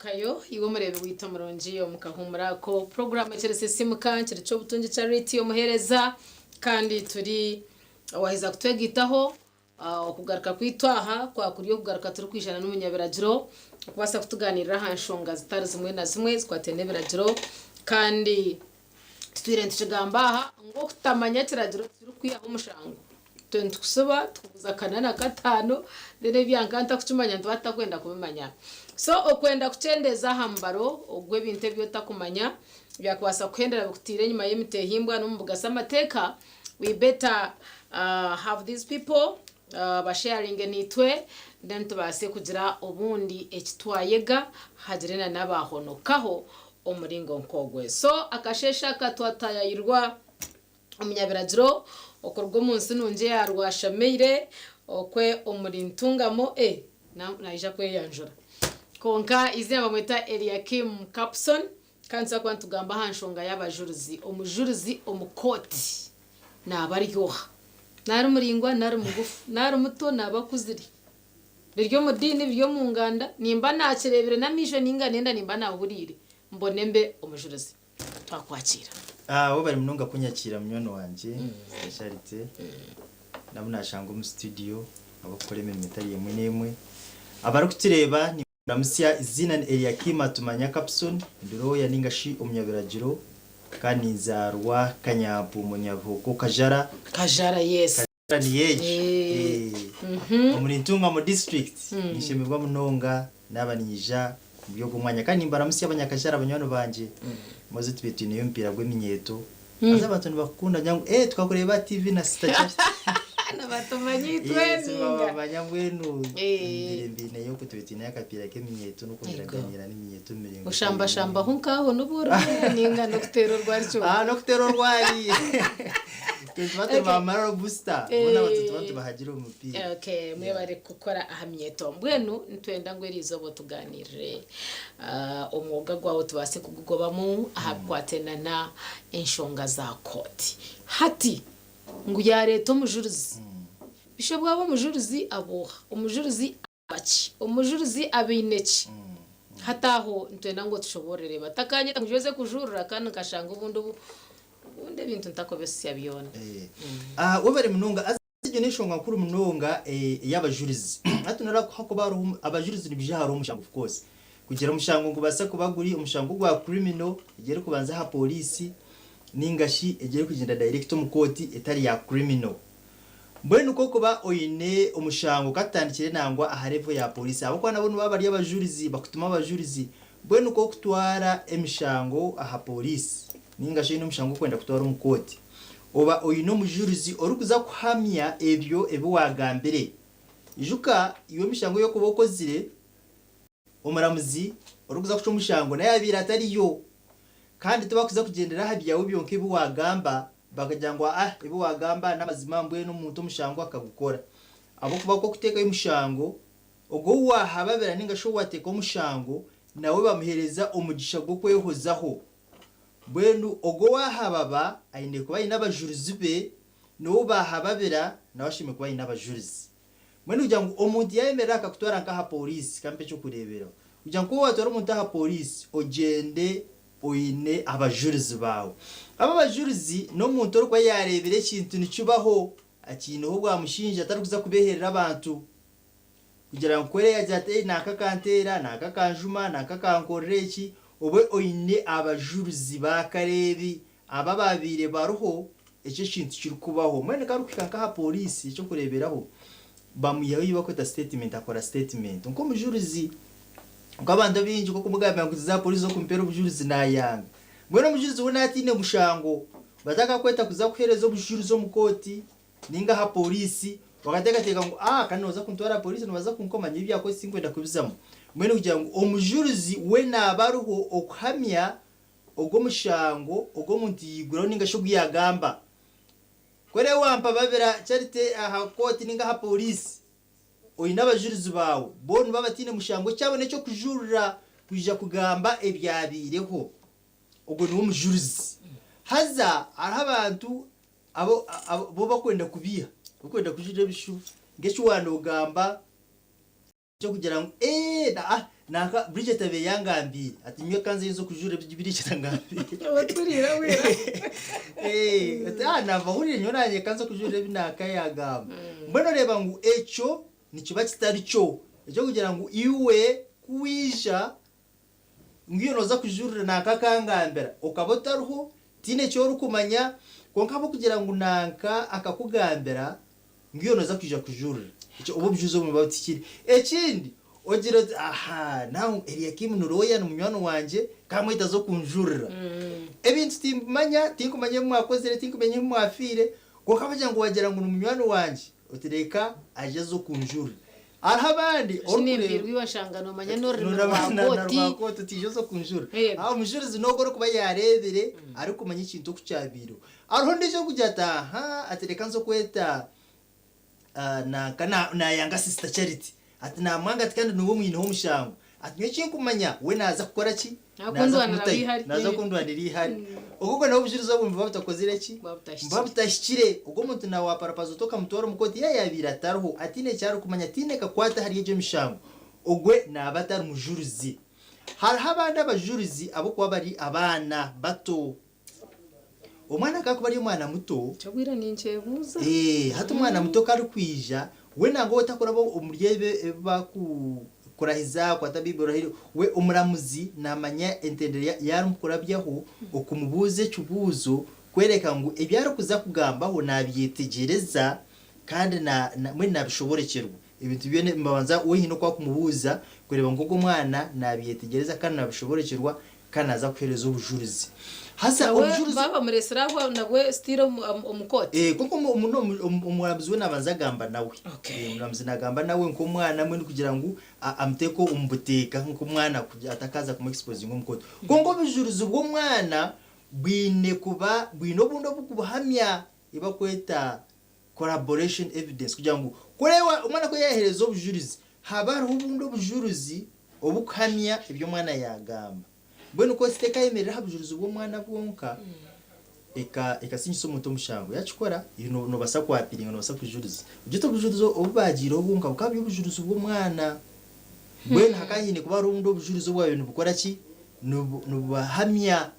Twagarukayo iwe omureebi waitu omurungi omu kahuumuro ako. Puroguraamu ekiri Sisiimuka nkiri Ky'obutungi Charity omuheereza kandi turi owaheza kutwegaitaho okugaruka kwaitu aha kwakuri okugaruka turikwijana n'omunyabiragiro okubaasa kutugaaniirira aha nshonga zitari zimwe na zimwe ezikwataine n'ebiragiro kandi Tutwire nitukigamba aha ngu okutamanya kiragiro tikirikukwihaho omushango. Itwe nitukusiba tukuguza kana na kataano then ebya nka ntakukimanya nituba tutakwenda kubimanya. So okwenda kukyendeeza aha mubaro ogw'ebintu ebi otakumanya byakubaasa kukuhendera bikutiire enyima y'emitehimbwa n'omu mbuga z'amateeka, we better have these people basharinge naitwe then tubaase kugira obundi eki twayega hagire na n'abaahonokaho omuringo nk'ogwe. So akasheeshe aka twataayaayirwa omunyabiragiro okuruga omu nsi nungi eya Rwashameire okwe omuri Ntungamo e naija kweyanjura. Kwonka eiziina nibamweta Eliakim Kapson kandi nituza kuba nitugamba aha nshonga y'abajurizi. Omujurizi omu kooti naaba ari oha? Nari muraingwa nari mugufu, nari muto naaba akuzire. Biri omu diini, biri omu nganda, nimba naakireebire n'amaisho nainga nenda nimba naahuriire, mbone mbe omujurizi. Twakwakiira. Webare munonga kunyakiira munywani wangye Charity. Nabu nashanga omu studio abakukora emirimo etari emwe n'emwe. Abarikutureeba nimbaramutsya, eiziina ni Eliakim Atumanya Kapson, ndi lawyer ninga shi omunyabiragiro kandi ninzaarwa Kanyampuumo Nyabihooko Kajara. Kajara, yes. Niyo egyo omuri Ntungamo district ninshemererwa munonga naaba ninyija omuri ogwo mwanya kandi nimbaramutsya abanyakashara banywani bangye muze tube twineyo omupiira gw'eminyeeto haza abantu nibakukunda ngira ngu eh tukakureeba aha TV na sister Charity Nibatumanya itwe ninga. Nibamanya mbwenu mbaire mbineyo ku tube twineyo akapiira k'eminyeeto n'okuganira n'eminyeeto omu miringo etari emwe n'emwe. Oshambashambaho nk'aho nobu oriho ninga n'okuteera orwari kyonka? Ah n'okuteera orwari. Twe nituba turi ba morale booster boona abantu nituba nitubahagira omu mupiira. Okay, mwebare kukora aha minyeeto. Mbwenu nitwenda ngu eriizooba otugaaniirire omwoga gwawe tubaase kugugobamu aha bikwataine na enshonga za kooti. Hati ngu yaareeta omujurizi, bishobwa bwaba omujurizi aba oha? Omujurizi aba ki? Omujurizi abaine ki? Hati aho nitwenda ngu otushoboororere. Batakanyeta ngu nyowe kujurira kandi nkashanga obundi obu obundi ebintu ntakobisya byona. Webare munonga. Haza egyo n'enshonga nkuru munonga ey'abajurizi. Hati noreeba ku hakuba hariho abajurizi nibaija hariho omushango of course. Kugira omushango nigubaasa kuba guri omushango ogwa criminal egyo erikubanza aha pooriisi ninga shi egyo erikugyenda direct omu kooti etari ya criminal. Mbwenu ku orikuba oine omushango katutandikire nangwa aha level ya police ahabw'okuba nabo nibaba bari abajurizi bakutuma abajurizi mbwenu ku orikutwara emishango aha police ninga shi oine omushango ogu orikwenda kutwara omu kooti oba oine omujurizi orikuza kuhamya ebyo ebi wagambire. Ijuka iwe emishango ei orikuba okozire Omuramuzi orikuza kucwa omushango nawe yabaire atariyo kandi tibakuza kugyendera aha byawe byonka ebi wagamba bakagira ngu ah ebi wagamba n'amazima mbwenu omuntu omushango akagukora ahabw'okuba ku okuteekayo omushango ogwo ou wahababira ninga shi ou wateekaho omushango nawe bamuheereza omugisha gw'okwehozaho mbwenu ogwo owahababa aine kuba aine abajurizi be n'ou bahababira nawe ashemereire kuba aine abajurizi. Mbwenu kugira ngu omuntu yaayemerera akakutwara nk'aha pooriisi, ka mpe eky'okureeberaho, kugira ngu ku waatwara omuntu aha pooriisi ogyende oine abajurizi baawe. Abo abajurizi n'omuntu orikuba yaareebire ekintu nikibaho, akiineho obwamushinja atarikuza kubeeherera abantu kugira ngu ku yaagira ati nanka akanteera, nanka akanjuma, nanka akankorera eki, obe oine abajurizi baakareebi Abo abaabaire bariho ekyo ekintu kirikubaho, mbwenu ku arikuhika nk'aha pooriisi eky'okureeberaho, bamwihaho ei barikweta sitetimenti, akora sitetimenti nk'omujurizi. Kwonka abantu abaingi ku orikumugambira ngu tuze aha pooriisi oze kumpeera obujurizi naayanga. Mbwenu omujurizi we naaba ataine mushango, batakakweta kuza kuheereza obujurizi omu kooti nainga aha pooriisi, bakateekateeka ngu aah kandi nooza kuntwara aha pooriisi nibaza kunkoma, nyowe ebya kooti tinkwenda kubizamu. Mbwenu kugira ngu omujurizi we naaba ariho okuhamya Ogwo mushango ogu omuntu yaiguraho ninga shi ogu yaagamba. Ku orebe wampababira Charity aha kooti ninga aha pooriisi, oine abajurizi baawe, bo nibaba bataine mushango, ekyabo n'eky'okujurira kwija kugamba ebyabaireho. Ogwo niwe mujurizi. Haza hariho abantu abu abu barikwenda kubeiha, barikwenda kujurira ebishuba, nk'eki waanoogamba. Eky'okugira ngu, Ee, na, ah, Nanka Bridget abaire yangambiire ati nyowe kanze nyinza okujurira ebi Bridget angambiire. Oturira wira. Eh, ati ah nava hurire nyowe nanye kanze okujurira ebi nanka yagamba. Mbwenu oreeba ngu ekyo nikiba kitari kyo. Ekyokugira ngu iwe ku waija ngu iwe nooza kujurira nanka akangambira okaba otariho tihaine eki orikumanya kwonka ahabw'okugira ngu nanka akakugambira ngu iwe nooza kwija kujurira, ekyo obwo obujurizi obwo nibuba butikire. Ekindi, ogira oti, Aha, now Eliakim ni lawyer, ni munywani wangye, ka mwete aze okunjurira. Ebintu timbimanya, tinkumanya ebi mwakozire, tinkumanya ebi mwafiire, kwonka bagira ngu wagira ngu ni munywani wangye, oti reka aije aze okunjurira. Hariho abandi Shi nimpiirwa iwe nshanga noomanya n'orurimi rwa kooti. Rwa kooti oti ija oze okunjurira. Yego. Aha omujurizi n'ogwo orikuba yaareebire, arikumanya ekintu oku kyabaireho. Hariho ondiijo orikugira ati aha, ati reka nze okweta nanka nayanga Sister Charity. Ati namwanga ati kandi niwe omwineho omushango. Ati nyowe ekinkumanya we naaza kukora ki? Naaza kumutayo. Naaza kundwanira eihari. Obwo nabwo obujurizi obwo nibuba butakozire ki? Nibuba butahikire. Ogwo omuntu naawe waaparapaza oti okamutwara omu kooti yaaba yaabaire atariho, ataine eki arikumanya, ataine kakwate ahari egyo mishango, ogwe naaba atari mujurizi. Hariho abandi abajurizi abarikuba bari abaana bato. Omwana ku arikuba ari omwana muto, Ekyo bwire ninkyebuuza. Ee, hati omwana muto ku arikwija, we nangwa we takuraba omuri ebi ebi bakukurahiza, kwata Baiburi orahire, we omuramuzi naamanya entendere ya yaarimukurabyaho okumubuuza ekibuuzo kworeka ngu ebi arikuza kugambaho naabyetegyereza kandi na na mbwenu naabishoborekyerwa. Ebintu byona nibabanza we haine oku arikumubuuza kureeba ngu ogwo omwana naabyetegyereza kandi naabishoborekyerwa Kandi naaza kuheereza obujurizi. Haza Nawe obujurizi. baaba bamureetsire aho nabwe still omu kooti? Eh, kwonka omuramuzi we naabanza agamba nawe. Okay. Eh, omuramuzi naagamba nawe nk'omwana mbwenu kugira ngu amuteeke omu buteeka nk'omwana kugira atakaaza kumu exposinga omu kooti. Kwonka obujurizi bw'omwana bwine kuba bwine obundi obukubuhamya ebi barikweta corroboration evidence kugira ngu kureeba omwana ku yaaheereza obujurizi haba hariho obundi obujurizi obukuhamya ebi omwana yaagamba. Mbwenu kooti tekayemerera aha bujurizi bw'omwana bwonka eka ekasingisa omuntu omushango. Yaakikora iwe noobaasa kwapiringa noobaasa kujuriza. Ogira oti obujurizi obu baagiireho bwonka bukaba buri obujurizi bw'omwana. Mbwenu hakaba haine kuba hariho obundi obujurizi obwabaire nibukora ki? Nibubahamya.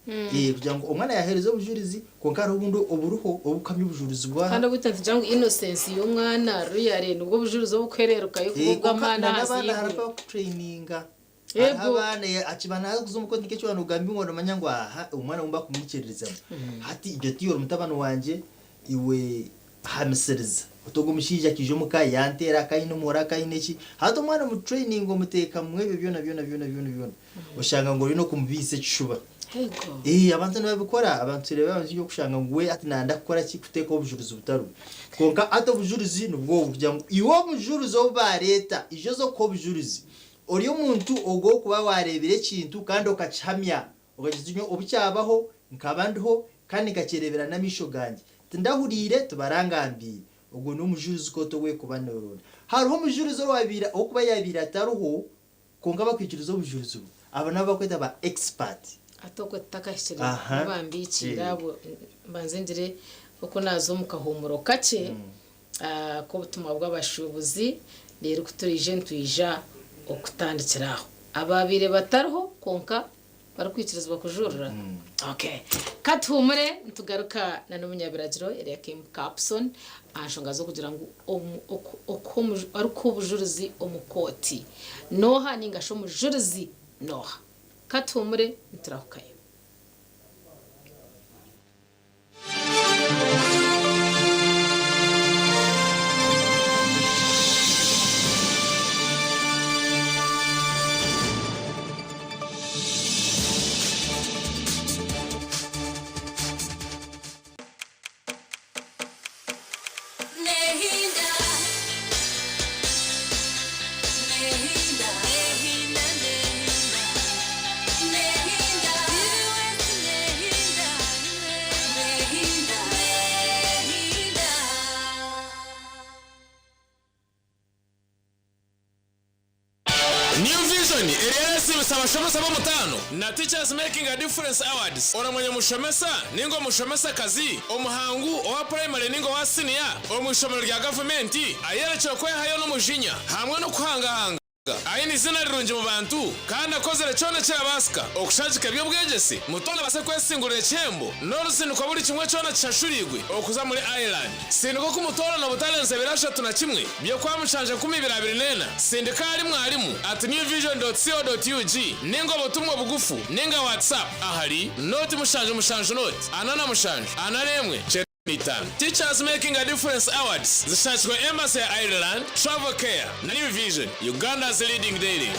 Ee, kugira ngu omwana yaaheereza obujurizi, kwonka hariho obundi oburiho oburikuhamya obujurizi bwa. Kandi obwire nitugira ngu innocence y'omwana really nibwo bujurizi oburikuhererukayo kuba Ee, kwonka obw'amaani na ahansi n'abaana hariho y'eiguru. abakutureyininga. Hariho Yego. abaana akiba naaza kuza omu kooti nk'eki waaba noogamba ngu noomanya ngu aha omwana ou bakumwikiririzamu. Hati ibyo ti ori mutabani wangye, iwe hamisiriza. Oti ogu omushaija akaija omuka yanteera, akaba aine omuhoro, akaba aine ki. Hati omwana omutureyininga omuteekamu ebyo byona byona byona byona byona. Oshanga ngu oriyo n'okumubiihisa ekishuba. Ego. Ee, abantu nibabikora. Abantu tureeba abantu y'okushanga ngu we hati nayenda kukora ki? Kuteekaho obujurizi butari bwe. Kwonka hati obujurizi nibwo obu kugira ngu iwe omujurizi ou baareeta, ija oze kuha obujurizi. Ori omuntu ogwo ow'okuba waareebire ekintu kandi okakihamya, okagira oti nyowe obu kyabaho nkaba ndiho kandi nkakyereebera n'amaisho gangye. Tindahuriire, tibarangambiire. Ogwo n'omujurizi kooti ou erikuba neeronda. Hariho omujurizi owaabaire ow'okuba yaabaire atariho Kwonka abakwikiriza obujurizi bwe, abo n'abu barikweta ba expert. Hati okwo tutakahikire Aha. ahu bambiikiire Eh. abo, mbanze ngire oku naaza omu kahuumuro kakye ak'obutumwa bw'abashuubuzi, reero ku turaije nitwija okutandikira aho. Abaabaire batariho kwonka Barikwikirizibwa kujurira? Okay. Ka tuhuumure nitugaruka na n'omunyabiragiro Eliakim Kapson aha nshonga z'okugira ngu omu oku okuha omuju orikuha obujurizi omu kooti n'oha ninga shi omujurizi n'oha? Ka tuhuumure niturahukayo. New Vision eriyo eresiimisa abashomesa b'omutaano na Teachers Making a Difference Awards. Oramanya omushomesa ninga omushomesakazi omuhangu owa purayimare ninga owa siniya omu ishomero rya gavumenti ayerekire kwehayo n'omujinya hamwe n'okuhangahanga. Aine eiziina rirungi mu bantu kandi akozire kyona ekirabaasika okushagika eby'obwegyese. Mutooni abaase kwesingurira ekihembo n'oruzindikwa buri kimwe kyona kishashuriirwe okuza muri Ireland. Sindika okumutoorana obutarenza ebiro 31 by'Okwamushanja 2024. Sindika ahari mwarimu at newvision dot co dot ug ninga obutumwa obugufu ninga WhatsApp ahari 0 7 0 47 41 95. Teachers Making a Difference Awards zishakirwe Embassy ya Ireland, Travel Care na New Vision, Uganda's leading daily.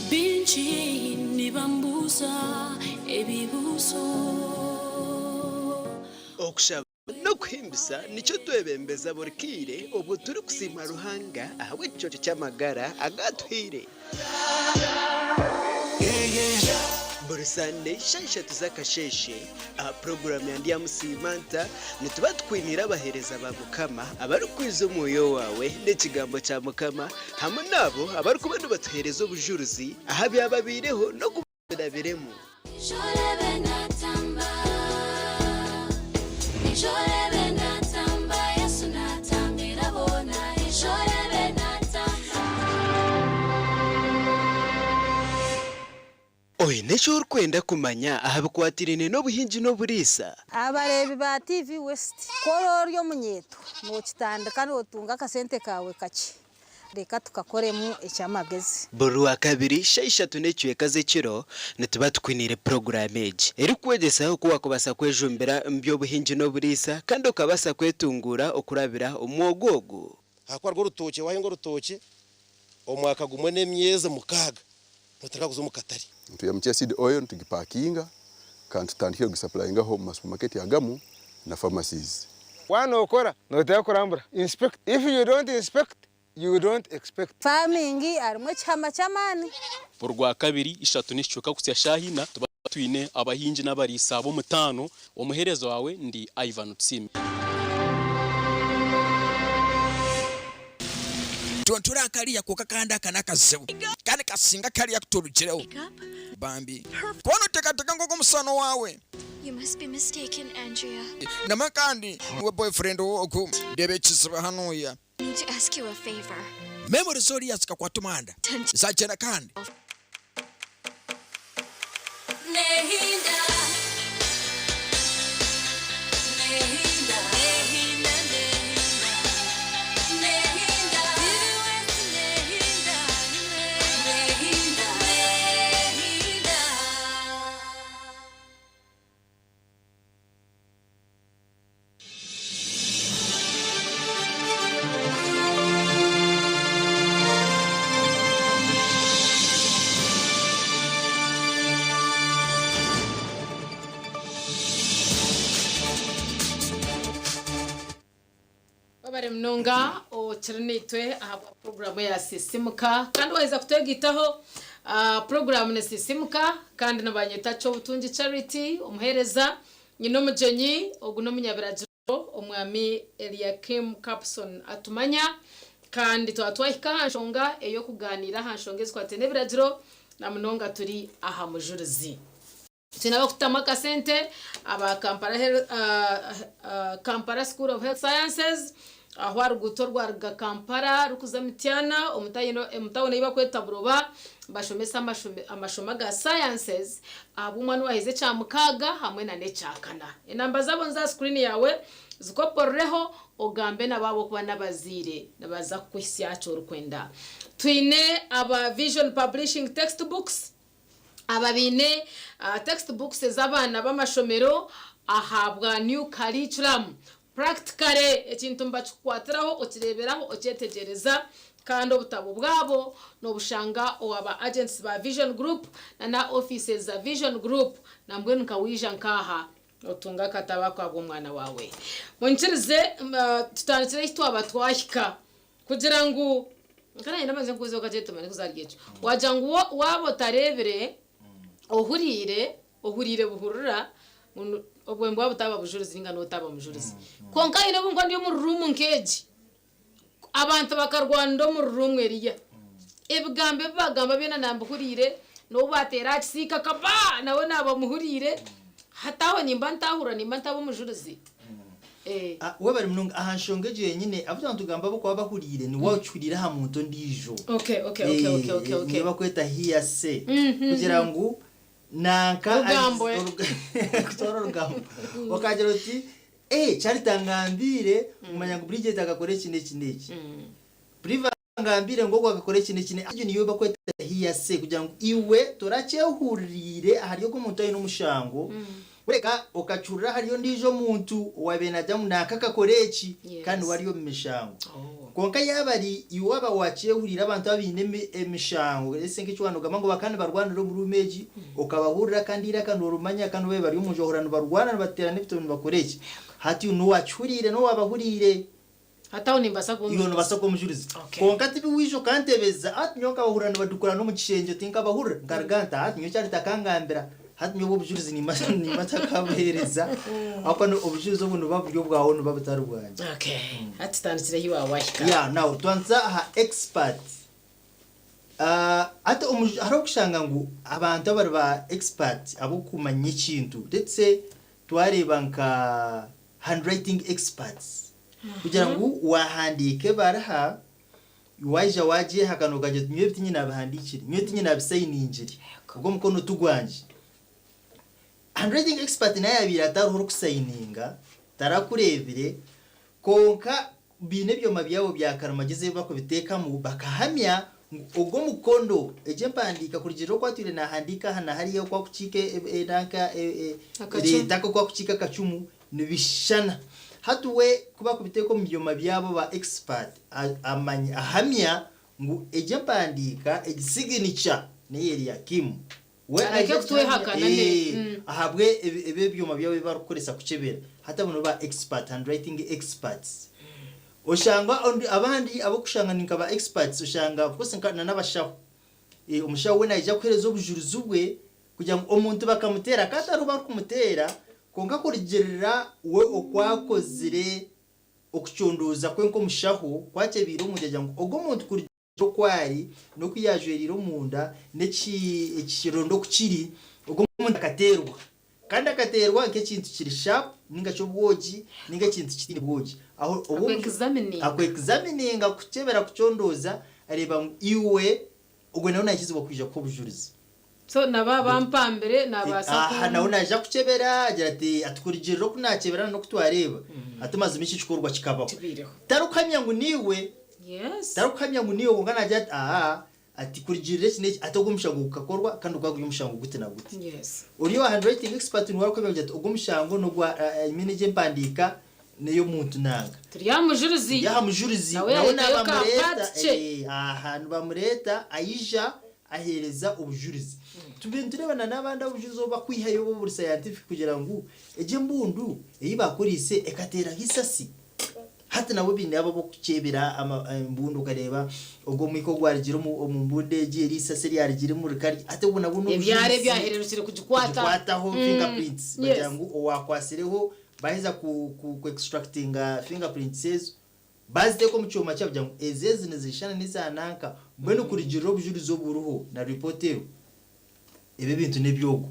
Bingi nibambuuza ebibuuzo. Okushaba n'okuhimbisa nikyo twebembeza buri kaire obwo turikusiima Ruhanga ahabw'ekiconco ky'amagara agu atuhaire. Buri Sande shaaha ishatu z'akasheeshe aha puroguraamu ya Ndyamusiima Nta, nituba tukwiniire abaheereza ba Mukama abarikukwiza omwoyo waawe n'ekigambo kya Mukama hamwe n'abo abarikuba nibatuheereza obujurizi aha byababaireho n'oku birabiremu. Oine eki orikwenda kumanya aha bikwatiraine n'obuhingi n'oburiisa? Abareebi ba TV West, ku ori ori omunyeeto nookitandika nootunga akasente kaawe kakye, reka tukakoremu eky'amagezi. Buri Rwakabiri shaaha ishatu n'ekicweka z'ekiro nituba tukwiniire puroguraamu egi erikukwegyesa oku waakubaasa kwejumbira omu by'obuhingi n'oburiisa kandi okabaasa kwetunguura okurabira omu mwoga ogu. Ahakuba rwo orutookye waahinga orutookye omwaka gumwe n'emyezi mukaaga nootandika kuza omu katare. Nitwihamu seed oil nitugipakinga kandi tutandikire kugisapurayingaho omu ma supermarket agamu na pharmacies. Waaba nookora nooteekwa kurambura, inspect, if you don't inspect you don't expect. Farming harimu ekihama ky'amaani. Buri Rwakabiri ishatu n'ekicweka kuhitsya shaaha ina tuba twine abahingi n'abariisa b'omutaano. Omuheereza waawe ndi Ivan Tusiime. Tontura kariya kwonka kandi aka n'akazibu kandi kasinga kariya aku turugireho bambi. Ku onoteekateeka ngu ogu omusaano waawe. You must be mistaken, Andrea. Namwe kandi niwe boyfriend ogu. Reeba ekizibu hanuya. I need to ask you a favor. Memory z'oriya zikakwata omuhanda zagyenda kandi. Webare munonga okiri naitwe ahabwa puroguramu ya Sisimuka kandi waheza kutwegaitaho puroguramu ni Sisimuka kandi nibanyeta Kyobutungi Charity omuheereza Nyine omugyenyi, ogu n'omunyabiragiro Omwami Eliakim Capson Atumanya, kandi twaba twahika aha nshonga ey'okugaaniira aha nshonga ezikwataine n'ebiragiro na munonga turi aha mujurizi. Twine abakutamu akasente aba Kampala Kampala School of Health Sciences ahu aha ruguuto orwaruga Kampala rukuza Mityana omu tawuni ei barikweta Buroba Nibashomesa amashomo aga sciences ahabw'omwana owaheza ekyamukaaga hamwe na n'ekyakana. Enamba zaabo nizo aha screen yaawe, zikopororeho ogambe nabo ahabw'okuba n'abazaire nibaza kukuhitsya aha ki orikwenda. Twine aba Vision Publishing Textbooks aba baine textbooks ez'abaana b'amashomero ahabwa new curriculum. Practically ekintu nibakikukwatiraho okireeberaho okyetegyereza kandi obutabo bwabo nobushanga owa ba agents ba Vision Group na n'aha offices za Vision Group nambwenu nka waija nk'aha otunga akatabo ako ahabw'omwana waawe. Munyikirize tutandikire ahi twaba twahika kugira ngu nka naanye ndamaze nkubuuzeho kakye tumanye kuza ahari ekyo. Wagira ngu waaba otareebire ohuriire Ohuriire buhurira ngu obwo bwaba butaba bujurizi ninga notaba mujurizi. Kwonka haine obu nkuba ndi omu ruruumu nk'egi, abantu bakarwanira omu ruruumu eriya. Ebigambo ebi bagamba byona nambihuriire, n'obu bateera aha kisiika kabaa! Nawe naaba muhuriire. Hati aho nimba ntahurira nimba ntaba omujurizi. Eh. Webare munonga aha nshonga egyo yenyine abu twaba nitugamba abarikuba bahuriire niwe wakihuriire aha muntu ondiijo. Okay, okay, okay, okay, okay, okay. Niyo bakweta hearsay kugira ngu nanka Rugambo, eh. kutwara orugambo okagira oti eh Charity angambiire kumanya ngu Bridget akakora eki n'eki n'eki. Priva angambire ngu ogu akakora eki n'eki n'eki. Egyo niyo bakweta hearsay kugira ngu iwe torakyehuririire ahari ogu omuntu aine omushango kureka okakihurira ahari ondiijo muntu owaabaire naagira ngu nanka akakora eki kandi niwe ari omu mishango. Kwonka yaaba ari iwe waaba waakyehuriire abantu abaine emishango let's say nk'eki waanogamba ngu bakaba nibarwanira omu ruumu egi okabahurira kandi eiraka noorimanya kandi baaba bari omu nju ohurira nibarwana nibateerana ebitabo nibakora eki hati iwe n'owaakihuriire n'owaabahuriire. Hati aho nimbaasa kuba Iwe nobaasa kuba omujurizi. Okay. Kwonka tibi waija okantebeza, hati nyowe nkabahurira nibadukura n'omu kishengye tinkabahurira, nkaruga nti hati nyowe Charity takangambira, hati nyowe obwo obujurizi nimba nimba ntakabuheereza ahabw'okuba ni obujurizi obwo nibuba buri obwawe nibuba butari bwangye. Okay. Hati tutandikire ahi waaba wahika. Yeah, now twanza aha expert. Ah, hati omuju hariho okushanga ngu abantu abari ba expert ab'okumanya ekintu, let's say twareeba nka handwriting experts, Kugira ngu waahandiika ebaruha, waija waagyehakana okagira oti nyowe ebi tiinye naabihandiikire, nyowe tiinye naabisayiningire, ogwo omukono ti gwangye. Handwriting expert nawe yaabaire atariho orikusayininga, tarakureebire, kwonka baine ebyoma byabo bya karimagyezi ebi barikubiteekamu bakahamya ngu ogwo omukono, egyo empandiika kurugiirira oku atwire naahandiika aha na hariya oku arikukiika enanka, leeta oku arikukiika akacumu, Nibishushana. Hati we ku barikubiteeka omu byoma byabo ba expert amanya ahamya ngu egi empandiika egi signature neya Eliakim. We Areke aija kugihamya kutwehakana ne. Ahabwe ebi ebyoma byabo ebi barikukoresa kukyebera. Hati abo nibo ba expert, handwriting experts. Oshanga abandi abokushanga ni nka ba experts oshanga of course nka na n'abashaho. Omushaho we naija kuhereza obujurizi bwe Kugira ngu omuntu bakamuteera, ka atariho barikumuteera, kwonka kurugiirira we oku akozire okucondooza kwe nk'omushaho, ku akyebiire omuntu yagira ngu ogu omuntu kurugiirira oku ari, n'oku yaajwereire omunda, n'ekironda oku kiri, ogu omuntu akateerwa. Kandi akateerwa nk'ekintu kiri sharp nainga shi obwogi, nainga ekintu kitaine bwogi. Aho obu Akwekizamining'a. Akwekizamining'a kukyebera kucondooza, areeba ngu iwe Ogwo nawe naikizibwa kwija kuha obujurizi. So na baaba ampambire nabaasa ku. Aha nawe naija kukyebera agira ati, ati kurugiirira oku naakyebera n'oku twareeba, ati mazima eki ekikorwa kikabaho. Kibaireho. Tarikuhamya ngu niiwe, Yes. tarikuhamya ngu niiwe kwonka naagira ati aa, ati kurugiirira eki n'eki, ati ogu omushango gukakorwa kandi gukaba guri omushango guti na guti. Yes. Ori owa handwriting expert niwe arikuhamya kugira ati ogu omushango n'ogwa, I mean egi empandiika n'ey'omuntu nanka. Turi aha mujurizi. Turi aha mujurizi. Nawe Nawe yareetayo ka nabamureeta, part kye. aha nibamureeta aija aheereza obujurizi. Tube nitureeba na n'abandi abujurizi obu bakwihayo obu oburi scientific kugira ngu egi embundu ei bakoreise ekateeraho eisasi. Hati nabo baine abo ab'okukyebera embundu okareeba ogu omwika ogwarugire omu mbundu egi, eri eisasi eryarugiremu rikari hati obwo nabwo Ebyara n'obujurizi. ebyahererukire kugikwata. Kugikwataho fingerprints bagira ngu owakwatsireho Baaheza ku ku ku extractinga fingerprints ezo, baaziteeka omu kyoma kyabo kugira ngu ezi ezi nizishushana n'eza nanka, mbwenu kurugiirira obujurizi oburiho na report eriho, ebi ebintu n'eby'ogu.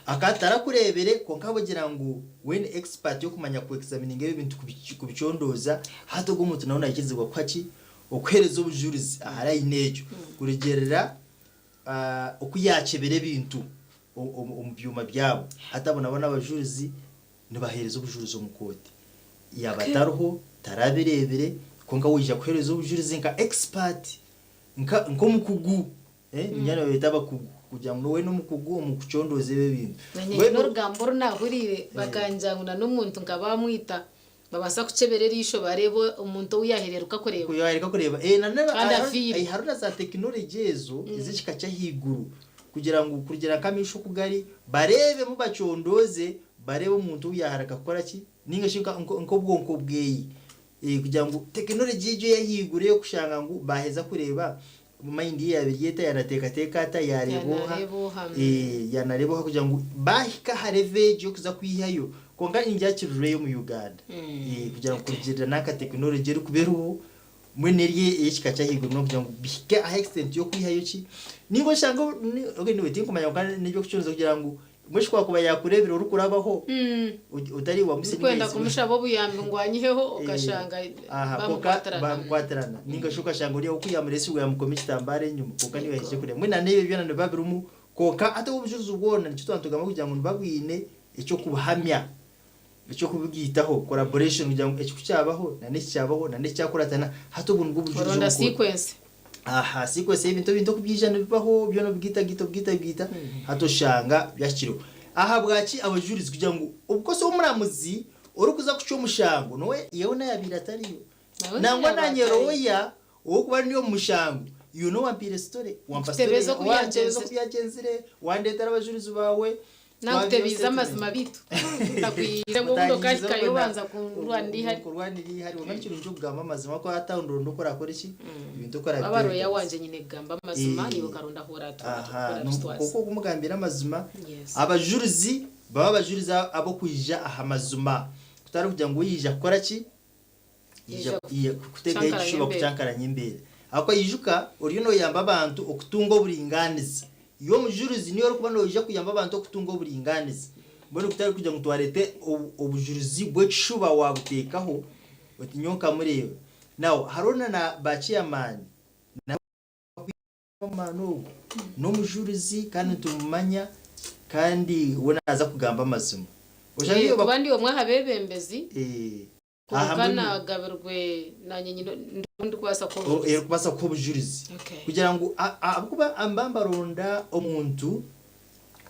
Akaba atarakureebire kwonka ahabw'okugira ngu we ni expert y'okumanya ku examininga ebi ebintu kubicondooza, hati ogwo omuntu nawe naikirizibwa kuha ki? Okuheereza obujurizi aha line egyo kurugiirira oku yaakyebera ebintu omu byoma byabo. Hati abo nabo n'abajurizi Nibaheereza obujurizi omu kooti. Yaaba atariho, tarabireebire, kwonka waija kuheereza obujurizi nka expert, nka nk'omukugu, eh, niinyija nibabeeta abakugu, kugira ngu we n'omukugu omu kucondooza ebi ebintu. Manya haine Mbwenu orugambo oru naahuriire, bakangira ngu na n'omuntu nka baamwita, babaasa kukyebera eriisho bareebe omuntu ou yaahereeruka kureeba. Ku yaahereruka kureeba. Eh, na Kandi hariho afiire. eh, hariho na za tekinology ezo ez'ekika ky'ahaiguru kugira ngu kurugiirira nk'amaisho oku gari, bareebemu bacondooze Bareebe omuntu ou yaaharika kukora ki, nainga shi nk'obwonko bweye kugira ngu tekinology egyo ey'ahaiguru ey'okushanga ngu baaheza kureeba mayindi ye yaaba eri eta, yaanateekateeka ata, yaareeba oha, yaanareeba oha kugira ngu baahika aha level egyo y'okuza kwihayo. Kwonka ningira kirireyo omu Uganda kugira ngu kurugiirira nanka tekinology erikuba eriho mbwenu eri ey'ekika ky'ahaiguru n'okugira ngu bihike aha extent y'okwihayo ki, nainga oshange, okay anyway tinkumanya kwonka n'eby'okucondooza kugira ngu. Mbwenu shi kwakuba yaakureebire orikurabaho otari wamusi Ndikwenda kumushaba obuyambi ngu anyiheho okashanga bamukwatirana. Bamukwatirana ninga shi okashanga ori oku yamureetsirwe yamukoma ekitambara enyima kwonka niiwe yahikire kureeba. Mbwenu na n'ebyo byona nibiba birimu kwonka hati obujurizi bwona nikyo twaba nitugamba kugira ngu nibabwine eky'okubuhamya, eky'okubigaitaho, collaboration, kugira ngu eki ku kyabaho na n'eki kyabaho na n'eki kyakuratana hati obu nibwo bujurizi Oronda obukuru. sequence. Aha sequence y'ebintu ebintu oku byaija nibibaho byona obigaitagaita obigaitagaita hati oshanga byahikireho. Ahabwaki abajurizi kugira ngu obukosi omuramuzi orikuza kucwa omushango niwe yewe nayabaire atariyo. Nawe Nangwa nayaaba nanye atariyo. lawyer ow'okuba ndi omu mushango iwe niwe wampiire story wampa story Nkutebeeza oku wantebeza byagyenzire. oku byagyenzire wandetera abajurizi baawe Nakutebiize amazima beitu ntakwihire ngu obundi okahikayo obanza kundwanira eihari. Kurwanira eihari kwonka nikirungi okugamba amazima ahakuba hati oronda oku orakore ki ebintu oku Waaba looya orabitereeza. wangye nyine kugamba amazima naiwe okaronda ahu oratwara Kwonka okumugambira amazima Yes. abajurizi babe abajurizi ab'okwija aha mazima kutari kugira ngu we yaija kukora ki Yaija Yaija kutegaho kucankaranya ekishuba embeera. kucankaranya embeera. Ahakuba ijuka oriyo nooyamba abantu okutunga oburingaaniza. Iwe omujurizi niiwe orikuba noija kuyamba abantu okutunga oburingaaniza. Mbwenu kutari kugira ngu twareeta obujurizi bw'ekishuba waabuteekaho oti nyowe nkamureeba. Now hariho na na ba chairman nabo Omwana ogu n'omujurizi kandi nitumumanya kandi we naaza kugamba amazima. Oshange Kuba ndi omwe aha beebembezi, kwonka naagabirwe naanye nyine ou ndikubaasa kuha obujurizi. Erikubaasa kuha obujurizi. Kugira ngu ahabw'okuba nibaba nibaronda omuntu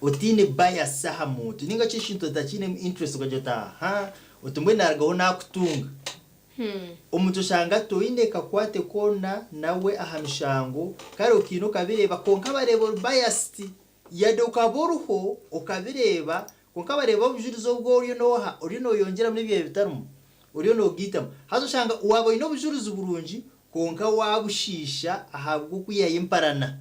otaine bias aha muntu nainga shi ekintu otakiinemu interest okagira oti aha oti mbwenu naarugaho naakutunga. Omuntu oshanga toine kakwate koona nawe aha mishango kare okiine okabireeba kwonka bareeba ori biased yade okaba oriho okabireeba kwonka bareeba obujurizi obu oriyo noha oriyo noyongyeramu nebyabaire bitarimu oriyo nogaitamu haza oshanga waaba oine obujurizi burungi kwonka wabushiisha ahabwokwihayo emparana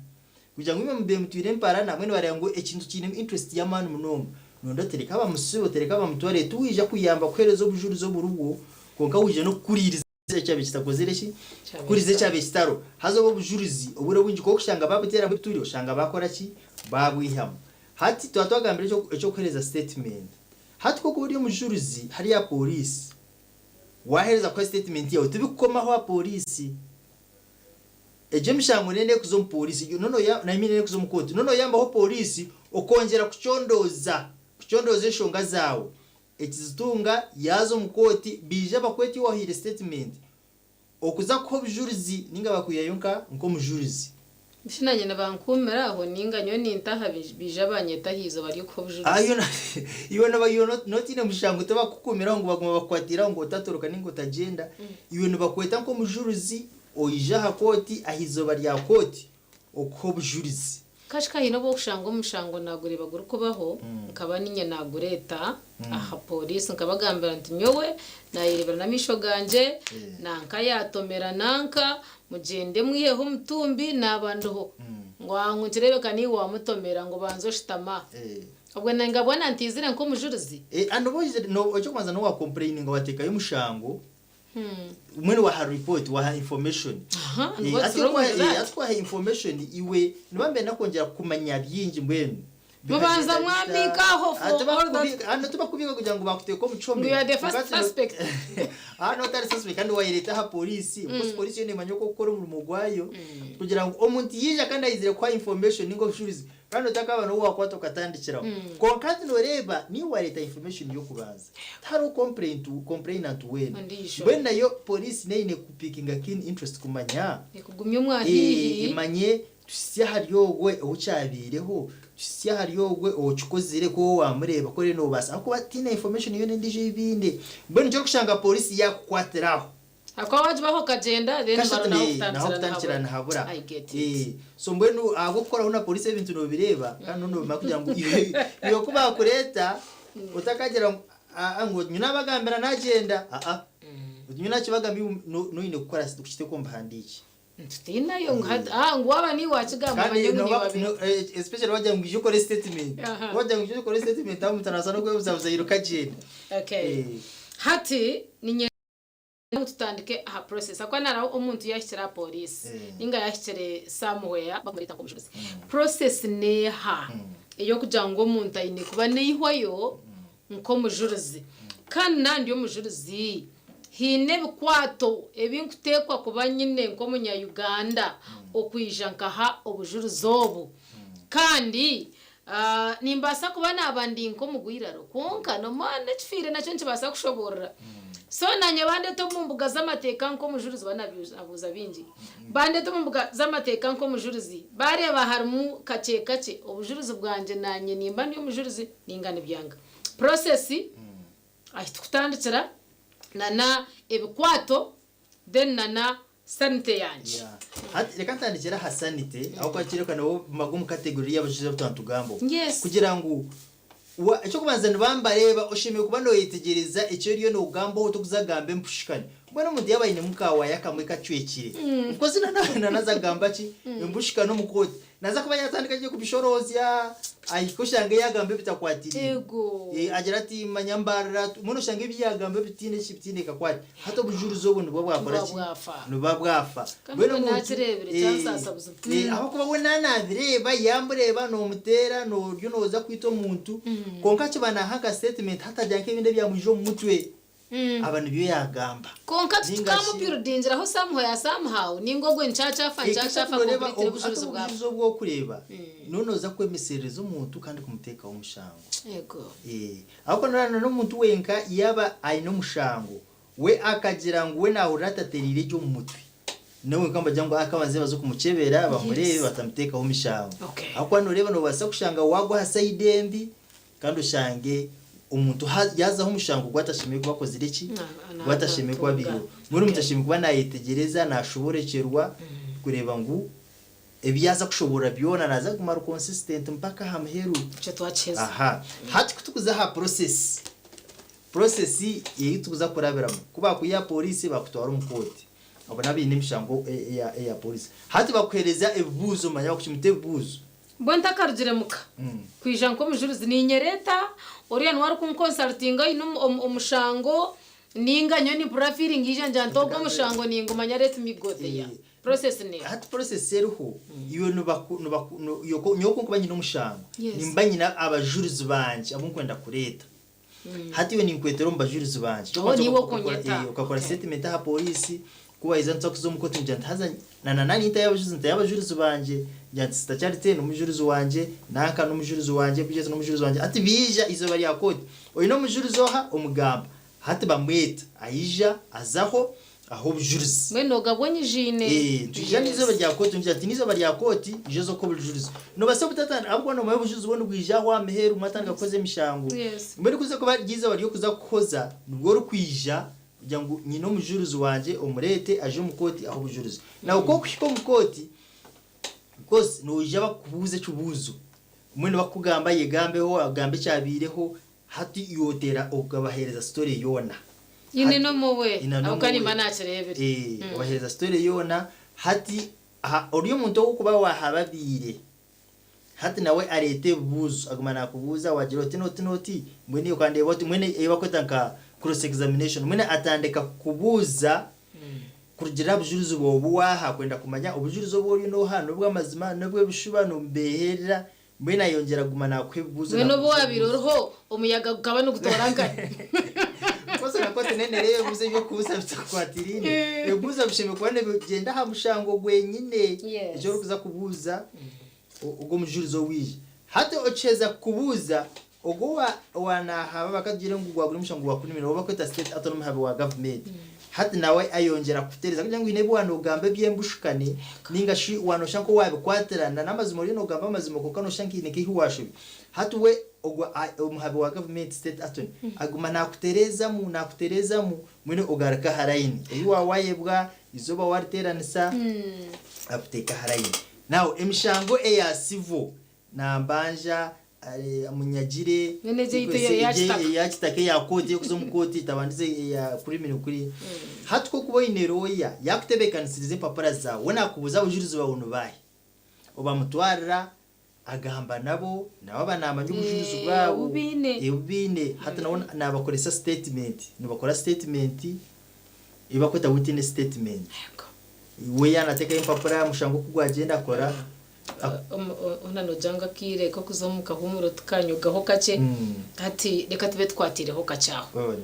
Kugira ngu imwe mube mutwire emparana, mbwenu bareeba ngu ekintu kiinemu interest y'amaani munonga. Nondi oti reka bamusibe oti reka bamutware, tiwaija kuyamba kuheereza obujurizi oburibwo, kwonka waija n'okuhuriiriza ekyabaire kitakozire ki? Kuhuriiriza ekyabaire kitariho. Haza obwo obujurizi obwire obwingi ku orikushanga baabuteeramu ebituri, oshanga baakora ki? Baabwihamu. Hati twaba twagambire eky'okuheereza statement. Hati ku orikuba ori omujurizi hariya aha pooriisi, waaheereza kuha statement yaawe, tibikukomaho aha pooriisi. Egyo emishango nenda ekuza omu pooriisi, egyo no noya I mean nenda ekuza omu kooti, no noyambaho pooriisi okongyera kucondooza, kucondooza enshonga zaawe, ekizitunga yaaza omu kooti baija bakwete iwe wahaire statement okuza kuha obujurizi ninga bakwihayo nka nk'omujurizi. Shi nanye nibankuumira aho ninga nyowe nintaha baija banyeta aha izooba ry'okuha obujurizi? Aah iwe noba iwe notiine mushango tibakukuumiraho ngu baguma bakukwatiire aho ngu otatoroka ninga otagyenda, iwe nibakweta nk'omujurizi Oije aha kooti aha izooba rya kooti okuha obujurizi. Kashi ka haine obu orikushanga omushango naagureeba gurikubaho, nkaba niinye naagureeta aha pooriisi nkabagambira nti nyowe naayereebera n'amaisho gangye, nanka yaatomera nanka, mugyende mwiheho omutumbi naaba ndiho. Ngu ngu nikireebeka niiwe waamutomera ngu banza oshutame aha. Obwe ningabwa na ntiizire nk'omujurizi? Eky'okubanza n'obu waakompureyininga waateekayo omushango, Mbwenu waha report waha information Aha, and what's wrong with that? Hati kwaha information iwe niba nibenda kwongyera kumanya bingi mbwenu Mubanza mwambiika aho for all that. Hanu tibakubika kugira ngu bakuteeka omu kihome. Ngu you are the first suspect. Hanu otari suspect kandi wayereta aha police. Of course police yo nemanya oku okukora omurimo gwayo kugira ngu omuntu yaija kandi ayizire kuha information ninga obujurizi Kandi otakaaba n'ou waakwata okatandikiraho. Kwonka hati nooreeba niiwe waareeta information y'okubanza. Tihariho complaint, complainant weena. Ondiijo. Mbwenu nayo police neyo eine kupikinga keen interest kumanya, Ekugumya omu haihi. emanye tuhitsye ahari ogwe ou kyabaireho, tuhitsye ahari ogwe okikozire ku wowe waamureeba ku oriyo noobaasa ahakuba tihaine information yoona endiijo ei baine. Mbwenu nikyo orikushanga police yaakukwatira aho. Ahakuba wagibaho okagyenda then Kashatu baronaho ne naho kutandikira kutandikira nihabura. nihabura. I get it. Eh, so mbwenu ahabw'okukoraho na polisi ebintu nobireeba kandi no nobimanya kugira ngu iwe iwe ku bakureeta otakagira ngu aa ngu nyowe nabagambira nagyenda aa oti nyowe nakibagambira iwe no noine kukora kukiteeka omu buhandiiki. Titinayo ngu hati ah ngu waaba niiwe wakigamba Kandi omanye ngu niiwe noba wabiire. no eh, especially wagira ngu ija okore statement. Aha. Wagira ngu ija okore statement aho omuntu arabaasa n'okwebuzabuza airuke agyende. Okay. Eh. Hati ninye ngu tutandike aha process ahakuba naraho omuntu yahikire aha police ninga yahikire somewhere bakumureta nk'omujulizi process neha? ey'okugira ngu omuntu aine kuba naihwayo nk'omujurizi. Kandi naaba ndi omujurizi, haine ebikwato ebi nkuteekwa kuba nyine nk'omunya-Uganda okwija nkaha obujurizi obu. Kandi nimbaasa kuba naaba ndi nk'omugwiraro kwonka n'omwana ekifiire nakyo nikibaasa kushoboorora. So naanye bandeeta omu mbuga z'amateeka nk'omujurizi oba nabuuza bingi. Bandeeta omu mbuga z'amateeka nk'omujurizi baareeba harimu kakye kakye obujurizi bwangye naanye nimba ndi omujurizi ninga nibyanga. Process ahi tukutandikira nana ebikwato then nana sanity yangye. Yeah. Hati reka ntandikire aha sanity ahabw'okuba kireebeka nabo bari omu category y'abajurizi abu twatugambaho. Yes. Kugira ngu wa eky'okubanza nibaba nibareeba oshemereire kuba nooyetegyereza eki oriyo noogambaho torikuza kugamba empushikani. Mbwenu omuntu yaaba ainemu ka waya kamwe kacwekire, of course na na naaza kugamba ki? Empushikani omu kooti. Naaza kuba yaatandika gye kubishoroozya, ahike oshange yaagamba ebitakwatiriine. Eego. Agira ati manya mbarira, mbwenu oshange ebi yaagamba bitaine ki, bitaine kakwate. Hati obujurizi obwo nibwo bwakora Nibuba ki? bwafa. Nibuba bwafa. Kandi Mbwenu mbwenu omuntu naakireebire kyansaasa buzima. ahabw'okuba we naanabireeba, yaamureeba noomuteera, nooryo nooza kwita omuntu, kwonka kiba naaha nka statement hati agira nk'ebindi ebyamwija omu mutwe. Aba nibyo yaagamba. Kwonka Ninga shi. titukamubuildingiraho somewhere somehow ninga ogwe nkyakyafa Hati nkyakyafa noreeba completely obu hati obujulizi bwafa. obujulizi obu orikureeba noonoza kwemeserereza omuntu kandi kumuteekaho omushango. Yego. Ahabw'okuba noreeba n'omuntu wenka yaaba aine omushango, we akagira ngu we naahurira atatereire gye omu mutwe, nawe wenka nibagira ngu akabanze baze kumukyebera bamureebe batamuteekaho mishango. Okay. Ahabw'okuba noreeba noobaasa kushanga waagwa aha sayidi embi Kandi oshange omuntu yaazaho omushango ogu atashemereire kuba akozire ki? Ogu atashemereire kuba abaireho. Mbwenu omuntu ashemereire kuba naayetegyereza, naashoborekyerwa kureeba ngu ebi yaaza kushoboorora byona naaza kuguma ari consistent mpaka aha muheru. Ekyo twakiheza. Aha. Hati ku turikuza aha process, process ei turikuza kurabiramu, ku baakwiha aha pooriisi baakutwara omu kooti, abo n'abaine emishango eya pooriisi. Hati bakuheereza ebibuuzo, manya bakucumita ebibuuzo. Mbwenu ntakarugire muka kwija nk'omujurizi ninyereeta oriya niwe arikunkonsarutinga aine omushango ninga nyowe nimpurira feeling yaija ngira nti ogu omushango ningumanya let me go there. Process neeha? Hati process eriho iwe nyowe ku nkuba nyine omushango nimba nyine abajurizi bangye abu nkwenda kureeta. Hati iwe ninkwetera omu bajurizi bangye. Oh, Ekyokubanza niiwe okakora okunyeta. eh, okakora Okay. statement aha poliisi, ku waaheza nituza kuza omu kooti ngira nti haza na na nani ntayo abajulizi ntayo abajurizi bangye, ngira nti Sister Charity n'omujurizi wangye, nanka n'omujurizi wangye, Bridget n'omujurizi wangye. Hati baija eizooba rya kooti, oine omujurizi oha? Omugamba. Hati bamweta, aija azaho aha obujurizi. Mbwenu nogabwa onyijiine. Eh, nitwija n'eizooba Yes. rya kooti ngira nti n'eizooba rya kooti ija oze kuha obujurizi. Noobaasa butatandika ahabw'okuba noomanya obujurizi bwo nibwija aho aha muheru mwatandika kuhoza emishango. Yes. Mbwenu kuza kuba ryo eizooba ry'okuza kuhoza nibwo orikwija kugira ngu nyine omujurizi wangye omureete aje omu kooti ahe obujurizi. Nawe ku orikuhika omu kooti, of course noija bakubuuze ekibuuzo. Mbwenu bakukugamba ayegambeho, agambe ekyabaireho, Hati yoteera okabaheereza story yoona. Ine Hati n'omuwe ina ahabw'okuba n'omuwe. nimba nakireebire. Eh, obaheereza story yoona. Hati aha ori omuntu ow'okuba waahababiire, hati nawe areeta ebibuuzo, aguma naakubuuza waagira oti n'oti n'oti, mbwenu iwe okandeeba oti, mbwenu ei bakweta nka cross examination, mbwenu atandika kukubuuza kurugiirira aha bujurizi bwawe obu waaha, kwenda kumanya obujurizi obu oriyo nooha n'obw'amazima, n'obw'ebishuba, noomubeeherera, Mbwenu ayongyera aguma naakuha ebibuuzo Mbwenu obu naakubuuza waabaire ebibuuzo. oriho, omuyaga gukaba nigutoora nkahi? Kozi na kooti nene reeba ebibuuzo eby'okubuuza bitakukwatiraine. Ebibuuzo bishemereire kuba nibigyenda aha mushango gwenyine. Yes. Eki orikuza kubuuza ogwo omujurizi owaija. Hati okiheza kukubuuza, ogwo owa owa naahaba bakatugire ngu gwagura omushango gwa criminal ou barikweta state attorney omuhabi wa gavumenti. Hati nawe ayongyera kukuteereza kugira ngu haine ebi waanoogamba eby'embushukane nainga shi waanoshusha nk'owaabikwatirana n'amazima oriyo noogamba amazima kwonka nooshusha nka haine nk'ahu waashobya. Hati we ogwo omuhabi wa gavumenti, state attorney, aguma naakutereezamu naakutereezamu mbwenu ogaruka aha layini. Ebi waawaayebwa, eizooba waariteeranisa, akuteeka aha layini. Now emishango eya civil Nambanja amunyagire Mbwenu egyo eyaitu eya kitaka. eya kitaka eya kooti eyokuza omu kooti etabandize eya criminal kuriya. Hati ku okuba oine lawyer yakutebeekanisiriza empapura zaawe we nakubuuza abajurizi baawe nibaahi? Obamutwarira agamba nabo nabo aba namanya obujurizi bwabo Obu baine. obu baine hati nabo nabakoresa statement nibakora statement ei bakweta witness statement. We yanateekayo empapura omushango ku gwagyenda akora. Hoona noogira ngu akaire k'okuza omu kahuumuro tukanyugaho kakye, hati reka tube tukwatiireho kakye aho.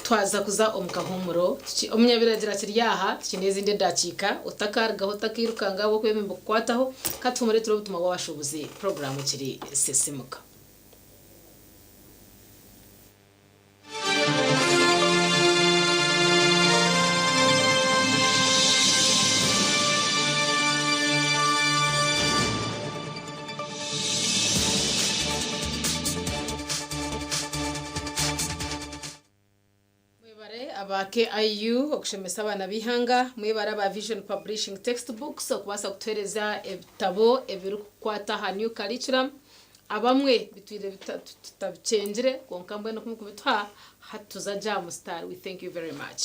Twaza kuza omu kahuumuro, omunyabiragiro akiri aha, tukiine ezindi edakiika, otakarugaho otakairukanga ahabw'okuba ebi nibikukwataho, ka tuhuumure turebe obutumwa bw'abashuubuzi, puroguraamu ekiri Sisiimuka. Mwebare aba KIU okushomesa abaana b'eihanga, mwebare aba Vision Publishing Textbooks okubaasa kutuheereza ebitabo ebirikukwata aha new curriculum. Abamwe bitwire tutabikyengire kwonka mbwenu ku murikubituha hati tuza gye aha musitaari we thank you very much.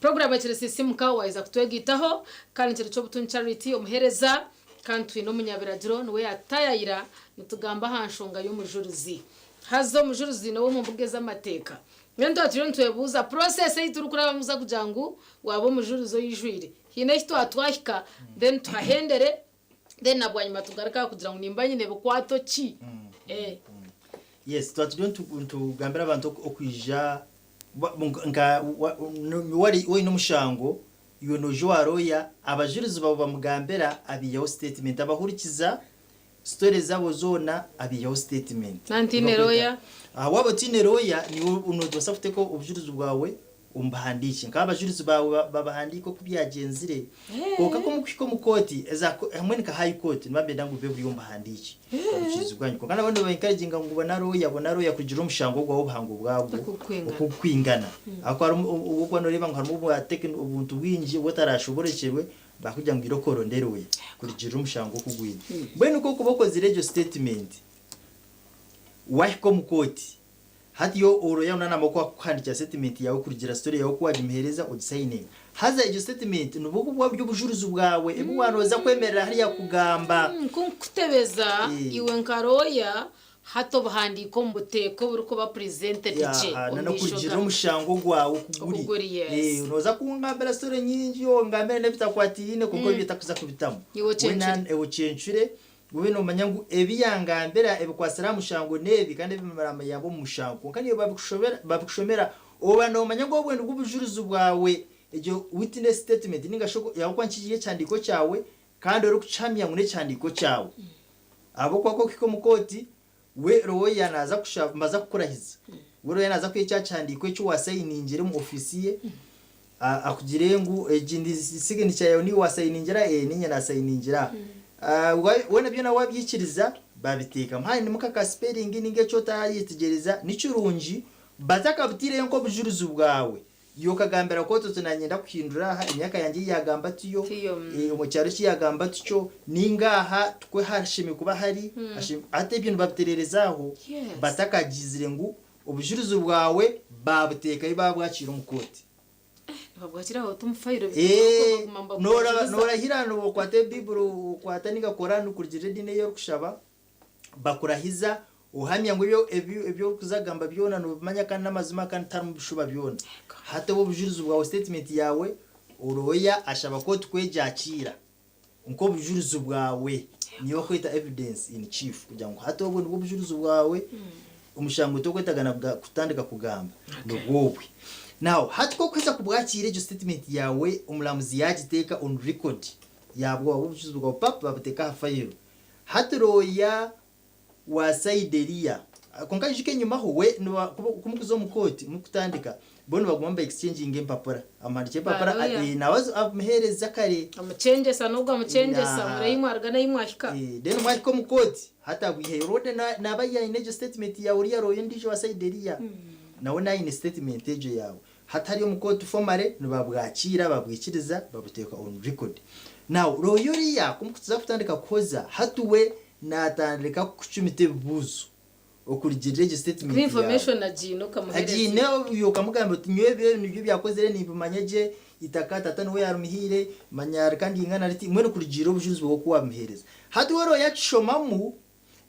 Puroguraamu ekiri Sisiimuka waaheza kutwegaitaho kandi nikiro ky'obutungi Charity omuheereza kandi twine omunyabiragiro niwe yaatutaayayira nitugamba aha nshonga y'omujurizi. Haza omujurizi n'ow'omu mbuga ez'amateeka. Mbwenu twaba turiyo nitwebuuza process ei turikurabamu kugira ngu waaba omujurizi oijwire. Haine ahu twaba twahika then tuhahendere then na bwanyima tugaruke aha kugira ngu nimba nyine bikwato ki? Eh. Yes, twaba turiyo nitugambira abantu okwija nka wari oine omushango iwe noija owa lawyer abajurizi bawe bamugambira abaihaho statement abahurikiza story zabo zoona abaihaho statement. Naaba ntaine lawyer? Waaba otaine lawyer niiwe nobaasa kuteeka obujurizi bwawe omubihandiikye nk'abajurizi baawe babihandiike oku byagyenzire kwonka ku mukuhika omu kooti eza hamwe nka high court niba nibenda ngu bibe biri omu bihandiikye obujurizi bwanyu kwonka nabo niba encouraginga ngu bona lawyer bona lawyer kugira omushango gwawe obuhango bwagwo oku gukwingana ahakuba harimu obu okuba noreeba ngu harimu obwa techni obuntu bwingi obu otarashoborekyerwe bakugira ngu irooko oronde lawyer kurugirira omushango oku gwine mbwenu ku okuba okozire egyo statement wahika omu kooti Hati yo oroya onanama oku akukuhandikira statement yawe kurugira story yawe oku wagimuhereza ogisayininga. Haza egyo statement nibwo buba buri obujurizi bwawe ebi wanoza kwemerera hariya kugamba. Ku nkukutebeza iwe nka lawyer hati obuhandiika omu buteeka oburikuba presented gye Yaha omu na maisho nokurugirira ga. omushango gwawe oku Oku guri. guri yes. Noza kungambira story nyingi ongambire nebitakwatiraine kwonka ebyo takuza kubitamu. Iwe ocencure. Iwe ocencure. Wabe noomanya ngu ebi yangambira ebikwatsire aha mushango n'ebi, kandi ebi biraamuyamba omu mushango. Kwonka naiwe babikushomera, oba noomanya ngu obwo nibwo bujurizi bwawe, egyo witness statement nainga shi ahabw'okuba nikyo kiri ekihandiiko kyawe kandi orikukihamya ngu n'ekihandiiko kyawe. Ahabw'okuba ku orikuhika omu kooti, we lawyer naaza kushaba, nibaza kukurahiza. We lawyer naaza kwiha kya kihandiiko eki waasayiningire omu ofiisi ye, Akugire ngu egi ndi signature yawe niiwe wasayiningira ee ninye nasayiningira aha. Weena byona wabyikiriza babiteekamu. Haaba hainemu ka spelling ninga eki otayetegyereza nikirungi batakabutaireyo nk'obujurizi bwawe iwe okagambira kooti oti nanye ndakuhindura aha emyaka yangye ei yagamba tiyo, omu kyaro eki yagamba tikyo ninga aha tikwo hashemeriire kuba hari hati ebyo nibabiterereza aho batakagizire ngu Obujurizi bwawe baabuteekayo baabwakiira omu kooti. Nibabwakira aho oti omu fayiro Eeh, noorahira okwata Baiburi okwata ninga Korani kurugiirira ediini ei orikushaba, bakurahiza ohamya ngu ebi orikuza kugamba byona noobimanya kandi n'amazima kandi tiharimu bishuba byona. Hati obu obujurizi bwawe statement yaawe, lawyer ashaba kooti kwegyakiira. Nk'obujurizi bwawe, niyo bakweta evidence in chief, kugira ngu hati obwo nibwo bujurizi bwawe, omushango tokwetaaga na kutandika kugamba, nibwo obwe. Now, hati ku orikuheza kubwakiira egyo statement yaawe, omuramuzi yaagiteeka on record, yaabwo obujulizi bwawe pap, baabuteeka aha fayiro. Hati lawyer wa side eriya. Kwonka ijuka enyimaho we niba ku mukuza omu kooti mukutandika bo nibaguma niba exchanginga empapura amuhandikira empapura Ba lawyer. eh, nawe amuhereza kare Amuchengyesa n'ogwo amuchengyesa Nah. murebe ei mwaruga n'ei mwahika. Eh, then mwahika omu kooti hati abwiheyo rwode na- naba aine egyo statement yawe oriya lawyer ondiijo wa side eriya nawe naaba aine statement egyo yawe Hati hari omu kooti formally nibabwakiira babwikiriza babuteeka on record. Now lawyer oriya kumukutuza kutandika kuhoza hati we natandika kukucumita ebibuuzo okurugirira egyo statement Kuba yaawe. information agiine okamuhereza. Agiine iwe okamugambira oti nyowe ebi nibyo byakozire nimbimanya gye itaka tata niwe yarimuhaire manya reka ndingana riti mbwenu kurugirira obujurizi bwawe oku wabimuhereza. Hati we lawyer akishomamu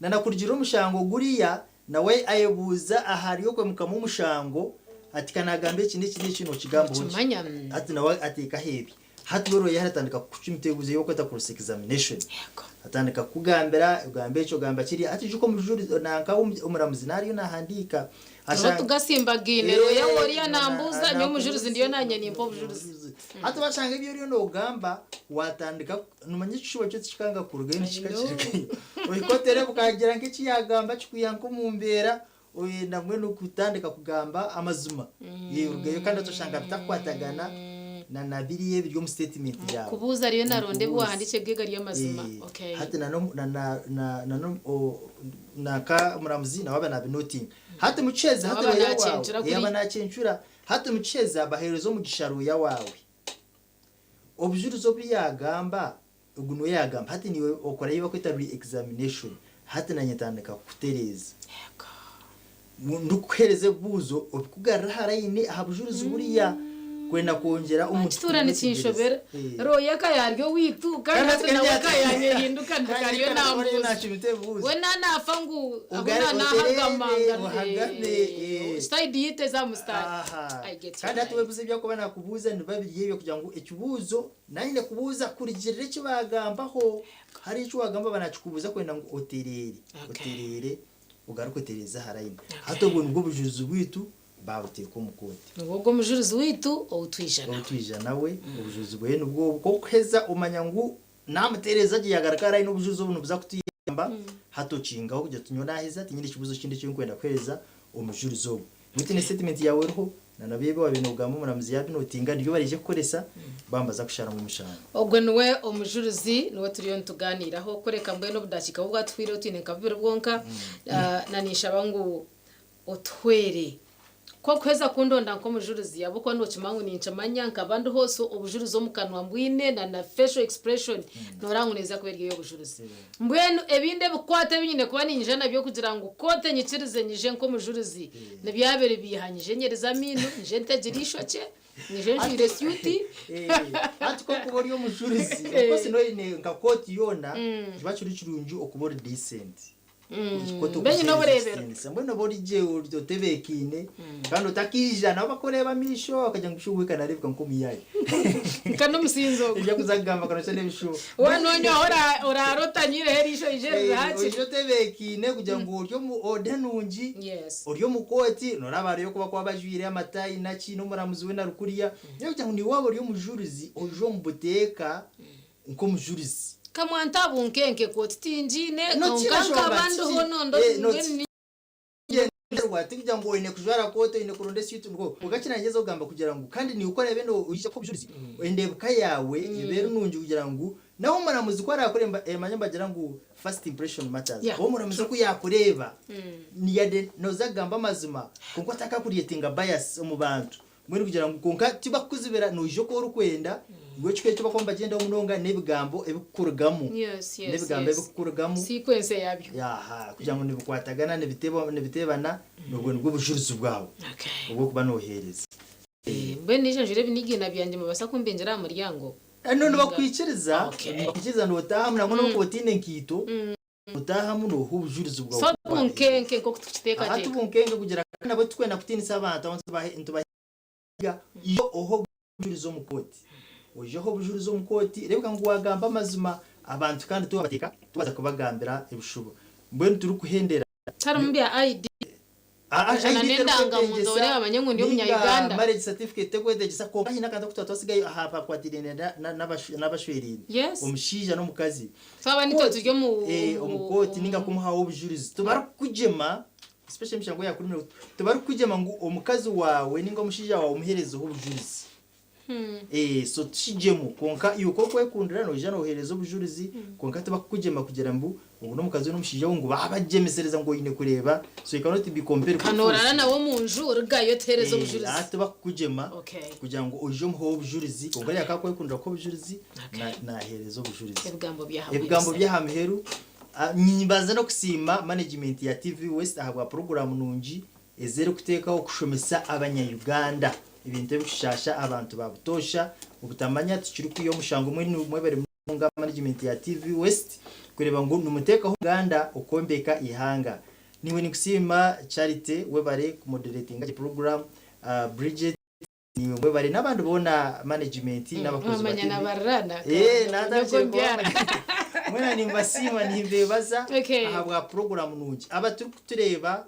Na nakurugirira omushango guriya, nawe ayebuuza ahari okwe mukama w'omushango ati, Ka naagamba eki n'eki n'eki nookigambaho ki? Nookimanya. Hati nawe ateekaho ebye. Hati we roya aratandika kukucwa emiteeguzo ei barikweta cross examination. Atandika kukugambira, ogamba eki ogamba kiriya. Hati ijuka omujurizi nanka omuramuzi naaba ariyo naahandiika, Turiho ashanga. tugasimbagaine, roya we oriya Eh, nambuuza, nyowe omujurizi ndiyo naanye nimpa obujurizi. Hati washanga ebi oriyo noogamba waatandika Nomanya ekishuba kyo tikikanga kurugayo I nikihika know. kirugayo. Ohika oterebuka okagira nk'eki yaagamba kikwiha nk'omu mbeera oyenda mbwenu kutandika kugamba amazima. Orugayo kandi oshanga bitakukwatagana na na biriya ebiri omu statement yaawe. Kubuuza ariyo Omu naronda ebi kubuuza. wahandiikire ge gari amazima. Eh, Okay. hati na n'omu- na na na na n'omu- o- nanka omuramuzi nawe aba nabinotinga. Hati mukyeza Nawe hati aba rooya waawe nacencura eh, aba kuri. nacencura. Hati mukyeza baheereza omugisha rooya waawe. Obujurizi obu yaagamba, ogu niwe yaagamba. Hati niiwe okora ei barikweta re-examination. Hati naanye ntandika kukutereeza. Ndikukuheereza ebibuuzo obikugarura aha layini aha bujurizi buriya kwenda kwongyera omu Kituura nikinshobera. Eh. Rooya eka yaari owaitu kandi Kandi hati hati nawe kandi eka yanyehinduka kandi ariyo kandi ariyo nambuuza. naacumita ebibuuzo. We naanaafa ngu ahu Ugare naanahagama otereere ohagame eh. sayidi yiitu eza musitaari. Aha. I get you Kandi hati right. webuuze ebi arikuba naakubuuza nibiba biri ebyo kugira ngu ekibuuzo naanye kubuuza kurugirira eki baagambaho. Hariho eki waagamba baanakikubuuza kwenda ngu otereere. Otereere ogaruke otereeze aha layini. Hati obwo nibwo bujurizi bwaitu baabuteeka omu kooti. Nibwo ogwo omujurizi waitu ou twija Ou nawe. twija nawe, obujurizi bweye nibwo obu. Kw'okuheza omanya ngu naamutereeza gye yaagaruka aha layini obujurizi obu nibuza kutuyamba, hati okingaho kugira oti nyowe naaheza tinyine kibuuzo kindi eki ndikwenda kuheereza omujurizi ogu. Beitu n'esitatimenti yaawe eriho, na nabyo ebi waabaire noogamba omuramuzi yaabinotinga nibyo baraije kukoresa baaba nibaza kusharamu omushango. Ogwo niwe omujurizi, niwe turiyo nitugaaniiraho. Kureka mbwenu obudakiika obu bwatuhweireho twine nka bubiri bwonka, na ninshaba ngu otuhwere. Ku orikuheza kundonda nk'omujurizi, ahabw'okuba nookimanya ngu ninkimanya, nkaba ndiho, so obujurizi omu kanwa mbwine na na facial expression nooreba ngu neeza kuba eri ey'obujurizi. Mbwenu ebindi ebikwato ebi nyine kuba niinyija nabyo kugira ngu kooti enyikirize nyije nk'omujurizi nibyabire biiha? Nyije nyerize amaino, nyije ntegire eishokye, nyije njwaire syuti. Hati ku orikuba ori omujurizi, of course noine nka kooti yoona, nikiba kiri kirungi okuba ori decent. Mbwenu nyine obureebero. Mbwenu oba ori gye otebeekaine kandi otakaija nabo bakureeba amaisho bakagira ngu shuba we ka naareebeka nk'omuyaayi. Nka n'omusinzi ogwo. Ebi arikuza kugamba ka nooshusha n'ebishuba. Waaba noonywaho oraara otanyiireho eriisho oije riri hakiri. Oije otebeekaine kugira ngu ori omu order nungi, ori omu kooti nooraba hariyo oku barikuba bajwaire amataayi naki n'omuramuzi weena ari kuriya. Kugira ngu naiwe waaba ori omujurizi oije omu buteeka nk'omujurizi. Kamwanta abunkenke kooti tingiine No kwonka nkaba ndiho nondo mbwenu Tikigyendererwa tikugira ngu oine kujwara kooti oine kuronda esuit ngu kwonka ekinangyezaho kugamba kugira ngu kandi niiwe ku oraabe noija kuha obujurizi endeebeka yaawe ebe eri nungi kugira ngu nawe omuramuzi ku araakureeba manya nibagira ngu first impression matters omuramuzi ku yaakureeba yade nooza kugamba amazima kwonka otakakurietinga bias omu bantu Mbwenu kugira ngu kwonka tibakukuzibira noija oku orikwenda, iwe ekikuru eki bakuba nibagyendaho munonga n'ebigambo ebikukurugamu. Yes, yes, N'ebigambo yes. ebikukurugamu. Sequence yabyo. Aha, kugira ngu nibikwatagana, nibiteba nibiteebana, obwo nibwo bujurizi bwawe Okay. obw'okuba nooheereza. Mbwenu naija njwaire ebinigiina byangye nibabaasa kumbingira aha muryango? No, nibakwikiriza, Okay. nibakwikiriza nootaahamu nangwa n'obu okuba otaine nkaito. Otaahamu nooha obujurizi bwawe So oku waabaire. bunkenke nk'oku Aha tukiteekateeka. tibunkenke kugira kandi nabwo titukwenda kutiinisa abantu aho nitubahiga ijo ohe obujurizi omu kooti. Oije ohe obujurizi omu kooti reebeka ngu waagamba amazima abantu kandi tiwabateeka tiwaza kubagambira ebishuba. Mbwenu turikuhendera. Tiharimu bya ID. Ojana ID n'endangamuntu terikwetengyesa oreeba bamanye ngu ndi ninga omunya-Uganda. marriage certificate terikwetengyesa kwonka haine akantu aku twaba twasigayo aha hakwatiraine n'abashweraine omushaija n'omukazi. Twaba nitwe turi omu Omu kooti ninga kumuhaho obujurizi tibarikukugyema especially emishango ya criminal tibarikukugyema ngu omukazi waawe ninga omushaija waawe omuherezeho obujurizi. So tikigyemo kwonka iwe ku orikwekundira noija noheereza obujurizi kwonka tibakukugyema kugira ngu ogu n'omukazi we n'omushaija we ngu baabagyemesereza ngu oine kureeba so you cannot be compelled Ka noorara nawe omu nju rugayo otuheereze obujurizi. Hati tibakukugyema kugira ngu oije omuheho obujurizi kwonka oriya ku akwekundira kuha obujurizi naaheereza obujurizi. Ebigambo by'aha muheru. Ebigambo by'aha muheru nimbanza n'okusiima management ya TV West ahabwa puroguraamu nungi ezi erikuteekaho kushomesa abanya Uganda ebintu ebikushaasha abantu ba butoosha obutamanya tikirikwiha omushango mbwenu mwebare munonga management ya TV West kureeba ngu nimuteekaho Uganda okwombeka eihanga. Niiwe ninkusiima Charity webare ku moderatinga gye program Bridget. Nimwe mwebare n'abandi boona management n'abakozi ba Wamanya TV. nabarurana. Eh, natandikire Nyoko mbyara. kubamanya. Mwena nimbasiima nimbebaza Okay. ahabwa program nungi. Aba turikutureeba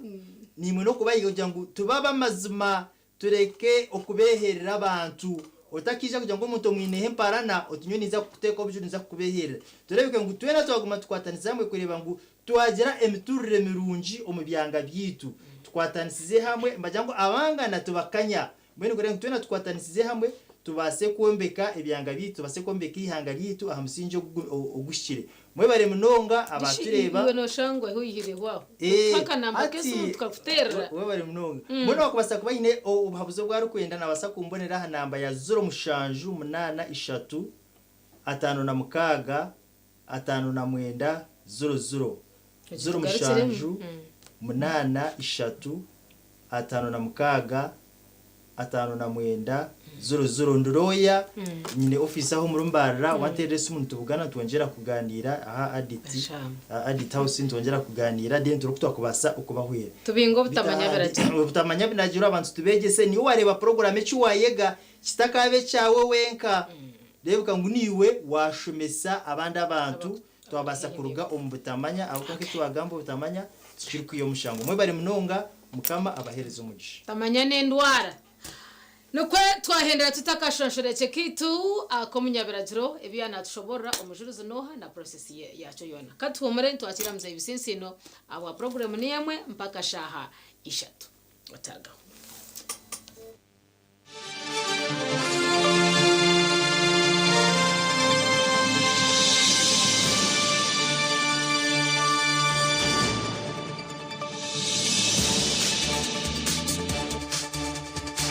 nimwe n'okubahiga kugira ngu tube ab'amazima tureke okubeherera abantu. Otakiija kugira ngu omuntu omwineho emparana oti nyowe ninza kukuteeka obuju ninza kukubeherera. Tureebeke ngu twena twaguma tukwatanisa hamwe kureeba ngu twagira emiturire mirungi omu byanga byaitu. Tukwatanisize hamwe nibagira ngu abangana tibakanya. Mbwenu kureeba ngu twena tukwatanisize hamwe tubaase kwombeka ebyanga byaitu, tubaase kwombeka eihanga ryaitu aha musingi oguhikire. Mwebare munonga abatureeba. Iwe noshangwa ahu oyihireho aho. Eh, Tuha akanamba hati, k'esimu tukakuteerera. Webare munonga. Mbwenu wakubaasa kuba aine obuhabuzi obu arikwenda nabaasa kumbonera aha namba ya 0783 56 59 00. Tugarukiremu. 07 83 56 59 00. Ndi lawyer, nyine office aho muri Mbarara, wanterera esimu nitubugana nitwongyera kuganira aha Adit, aha Adit House nitwongyera kuganira then turebe oku twakubaasa okubahwera. Tubinge obutamanya biragiro. Obutamanya biragiro abantu tubegyese niiwe wareeba program eki wayega kitakaba ekyawe wenka. Reebeka ngu niiwe washomesa abandi abantu twabaasa kuruga omu butamanya ahabw'okuba nk'eki wagamba obutamanya tikirikwiha omushango. Mwebare munonga Mukama abaheereze omugisha. Tamanya n'endwara. Nikwo twahendera tutakashonshorekye kaitu ak'omunyabiragiro ebi yanatushoborora omujurizi n'oha na process yakyo yoona. Katuhumure nitwakira Mzei Bisinsiino ahabwa puroguraamu niyo emwe mpaka shaaha ishatu. Otargaho.